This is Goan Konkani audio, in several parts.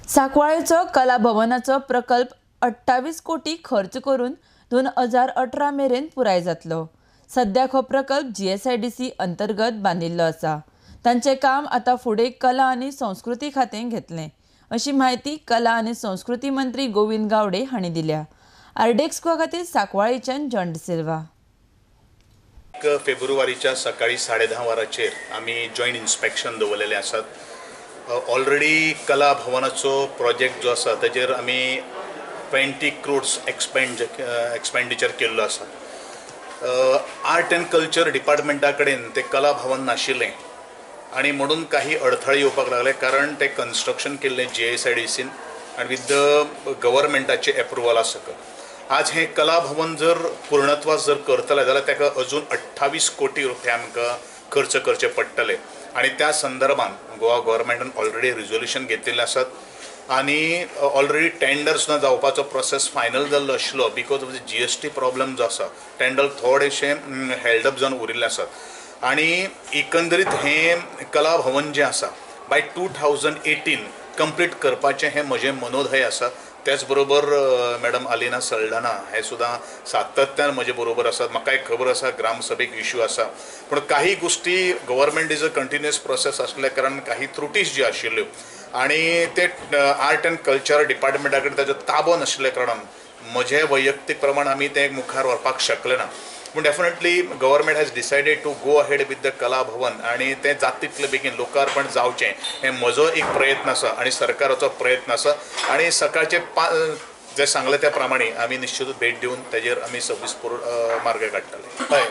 सांकवाळेचो कला भवनाचो प्रकल्प 28 कोटी खर्च करून 2018 मेरेन पुराय जातलो. सद्याक हो प्रकल्प जीएसआयडीसी अंतर्गत बांदिल्लो आसा. तांचें काम आतां फुडें कला आनी संस्कृती खातें घेतलें अशी म्हायती कला आनी संस्कृती मंत्री गोविंद गावडे हांणी दिल्या. आरडीएक्स गोवा खातीर सांकवाळेच्यान जॉन डिसिल्वा. 1 फेब्रुवारीच्या सकाळी 10:30 वरांचेर आमी जॉयंट इन्स्पेक्शन दवरलेलें आसात. ऑलरेडी कला भवनाचो प्रोजेक्ट जो आसा ताजेर आमी 20 क्रोड्स एक्सपेंडिचर केल्लो आसा. आर्ट एंड कल्चर डिपार्टमेंटा कडेन ते कला भवन नाशिल्लें आनी म्हणून काही अडथळे येवपाक लागले, कारण ते कन्स्ट्रक्शन केल्लें जीएसआयडीसीन आनी विथ the गव्हर्मेंटाचे एप्रुवला सकयल. आज हें कला भवन जर पूर्णत्वास जर करतले जाल्यार ताका अजून 28 कोटी रुपया आमकां खर्च करचे पडटले आनी त्या संदर्भान गोवा गव्हर्मेंटान ऑलरेडी रिजोल्युशन घेतिल्लें आसात आनी ऑलरेडी टेंडर सुद्दां जावपाचो प्रोसेस फायनल जाल्लो आशिल्लो. Because of the GST problem जो आसा टेंडर थोडेशें हेल्डअप जावन उरिल्लें आसात आनी एकंदरीत हें कला भवन जें आसा बाय 2018 कंप्लीट करपाचें हें म्हजें मनोधय आसा. त्याच बरोबर मॅडम अलिना सल्डाना हे सुद्दां सातत्यान म्हजे बरोबर आसात. म्हाकाय खबर आसा ग्रामसभेक इश्यू आसा, पूण काही गोश्टी government is a continuous process आसल्या कारणान काही त्रुटीस ज्यो आशिल्ल्यो आनी ते आर्ट एंड कल्चर डिपार्टमेंटा कडेन ताजो ताबो नाशिल्ल्या कारणान म्हजे वैयक्तीक प्रमाण आमी तें मुखार व्हरपाक शकले ना. पूण definitely government has decided to go ahead with the Kala Bhavan आनी तें जाता तितले बेगीन लोकार्पण जावचें हें म्हजो एक प्रयत्न आसा आनी सरकाराचो प्रयत्न आसा. आनी सकाळचे जे सांगलें त्या प्रमाणे आमी निश्चितूच भेट दिवन ताजेर आमी सविस्तर मार्ग काडटले. हय,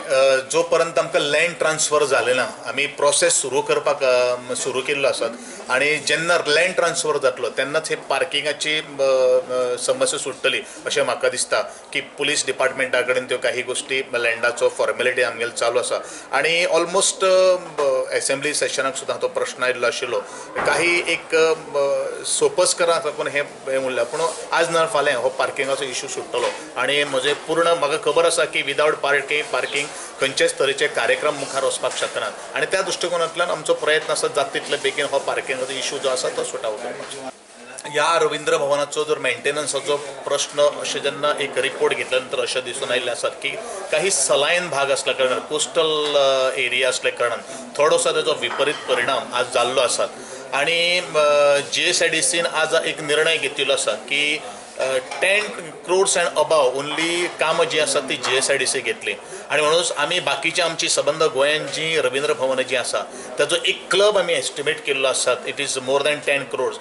जो पर्यंत आमकां लँड ट्रान्सफर जालें ना आमी प्रोसेस सुरू करपाक सुरू केल्लो आसात आनी जेन्ना लँड ट्रान्सफर जातलो तेन्नाच हे पार्किंगाची समस्या सुट्टली अशें म्हाका दिसता की पुलीस डिपार्टमेंटा कडेन त्यो काही गोश्टी लँडाचो फॉर्मेलिटी आमगेलो चालू आसा आनी ऑलमोस्ट एसेंब्ली सेशनाक सुद्दां तो प्रश्न आयिल्लो आशिल्लो. काही एक सोपस्करां साकून हें उरलां, पूण आज ना फाल्यां हो पार्किंगाचो इशू सुट्टलो आनी म्हजें पूर्ण म्हाका खबर आसा की विदावट पार्किंग खंयचेच तरेचे कार्यक्रम मुखार वचपाक शकनात आनी त्या दृश्टिकोनांतल्यान आमचो प्रयत्न आसा जाता तितले बेगीन हो पार्किंगाचो इशू जो आसा तो सुटावो करपाचो. ह्या रवींद्र भवनाचो जर मेंटेनन्साचो प्रश्न अशें जेन्ना एक रिपोर्ट घेतल्या नंतर अशें दिसून आयिल्लें आसात की काही सलायन भाग आसल्या कारणान कोस्टल एरिया आसल्या कारणान थोडोसो ताजो विपरीत परिणाम आज जाल्लो आसा आनी जीएसआयडीसीन आज एक निर्णय घेतिल्लो आसा की 10 क्रोड्स अँड अबाव ओन्ली कामां जीं आसात ती जीएसआयडीसी घेतली आनी म्हणूनच आमी बाकीची आमची सबंद गोंयांत जीं रवींद्र भवनां जीं आसा ताजो एक क्लब आमी एस्टिमेट केल्लो आसात. It is more than 10 crores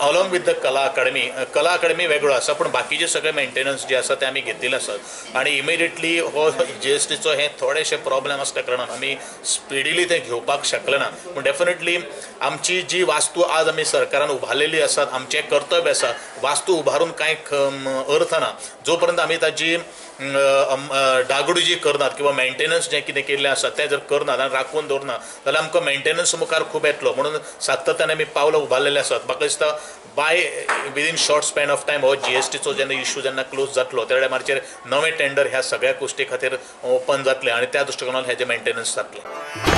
along with the Kala Academy. Kala Academy वेगळो आसा पूण बाकीचे सगळे मेंटेनन्स जे आसा ते आमी घेतिल्ले आसात आनी इमिडिएटली हो जीएसटीचो हे थोडेशे प्रॉब्लेम आसल्या कारणान आमी स्पिडिली ते घेवपाक शकले ना. पूण डेफिनेटली आमची जी वास्तू आज आमी सरकारान उबारलेली आसात, आमचें कर्तव्य आसा वास्तू उबारून कांय अर्थ ना जो पर्यंत आमी ताजी डागडुजी करनात किंवा मेंटेनन्स जें कितें केल्लें आसा तें जर करनात आनी राखून दवरना जाल्यार आमकां मेंटेनन्स मुखार खूब येतलो. म्हणून सातत्यान आमी पावलां उबारलेलीं आसात. म्हाका दिसता by within short span of time हो जीएसटीचो जेन्ना इशू जेन्ना क्लोज जातलो त्या टायमाचेर नवे टेंडर ह्या सगळ्या गोश्टी खातीर ओपन जातले आनी त्या दृश्टिकोनान हेजें मेंटेनन्स जातलें.